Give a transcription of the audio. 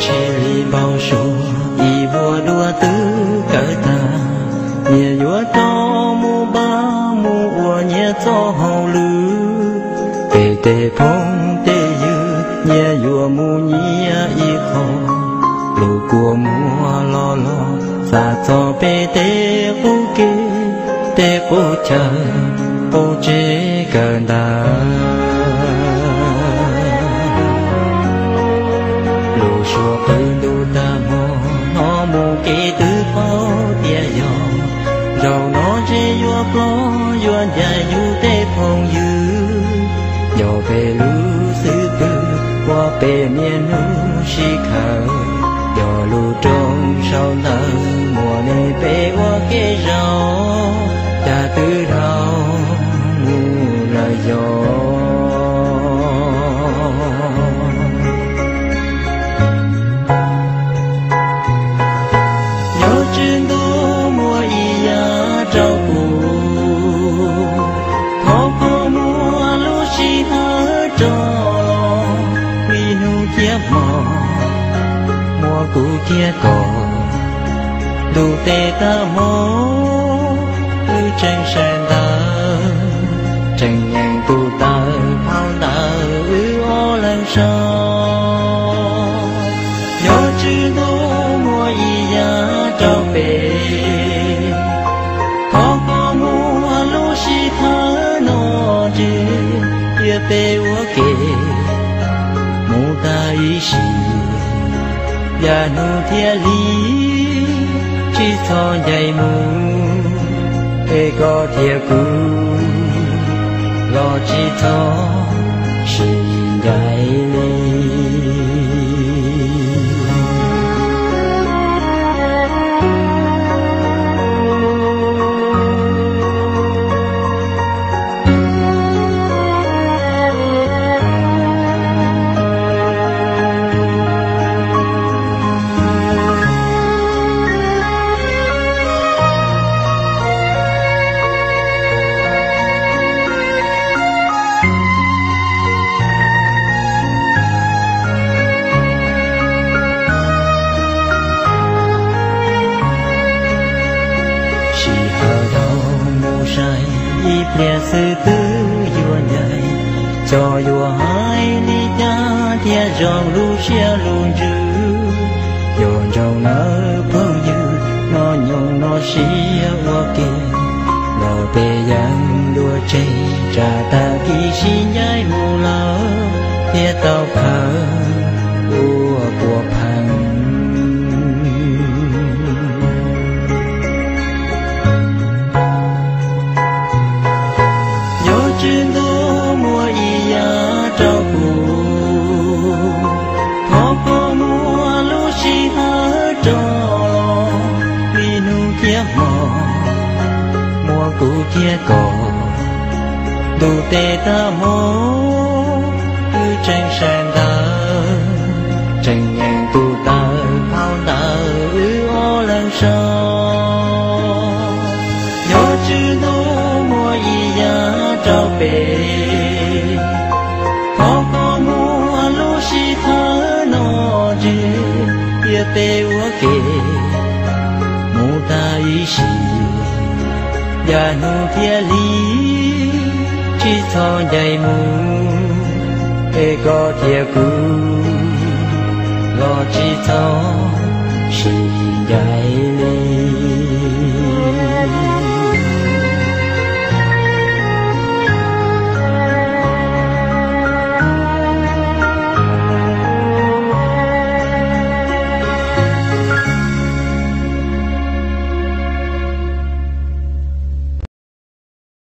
Tsis li npau suav ib vuag dua twb kawm tag, nyias yuav rov mus npaj mus ua nyias txoj hauj lwm. Peb tej phooj tej ywg nyias yuav mus nyias ib qho, lub kua muag los los xav txog peb tej qub kev, tej qub chaw, qub tsev kawm ntawv. Lub suab qw ntuj tag hmo, hnov mus kev twb paub tias yog, zaum no ntshe yuav plob yuav ncaim yus tej phooj ywg. Yog peb lub xwb pwg ua peb niaj hnub sib khawm, yog lub rooj sau ntawv muaj nej peb ua kev zaum, cas twb dhau mus lawm yog. Nyob tswv ntuj muaj ib yam rau kuv, thov koj muab lub sij hawm rov los, vim hnub thiab hmo muaj kuv thiab koj, ntuj tes tag hmo wb tseem sawv ntawd, tseem nyeem tus taw phau ntawv wb ob leeg sau. Nyob tswv ntuj muaj ib yam rau peb, thov koj muab lub sij hawm no tseg, cia peb ua ke mus tag ib sim, yav hnub thiab hli tsis txhob ncaim mus, es koj thiab kuv los tsis txhob sib ncaim li. Sij hawm dhau mus sai, ib pliag xwb twb yuav ncaim, xyov yuav hais li cas thiaj zoo lub siab lub ntsws. Yuav ntsoov nawb phooj ywg, hnub nyoog no sib ua ke, los peb yeej dua tseg, tsam tag kis sib ncaim mus lawm thiaj tau khaws ua puas pheej. Nyob tswv ntuj muaj ib yam rau kuv, thov koj muab lub sij hawm rov los, vim hnub thiab hmo muaj kuv thiab koj, ntuj tes tag hmo wb tseem sawv ntawd, tseem nyeem tus taw phau ntawv wb ob leeg sau. Nyob tswv ntuj muaj ib yam rau peb, thov koj muab lub sij hawm no tseg, cia peb ua ke mus tag ib sim, yav hnub thiab hli tsis txhob ncaim mus, es koj thiab kuv los tsis txhob sib ncaim li.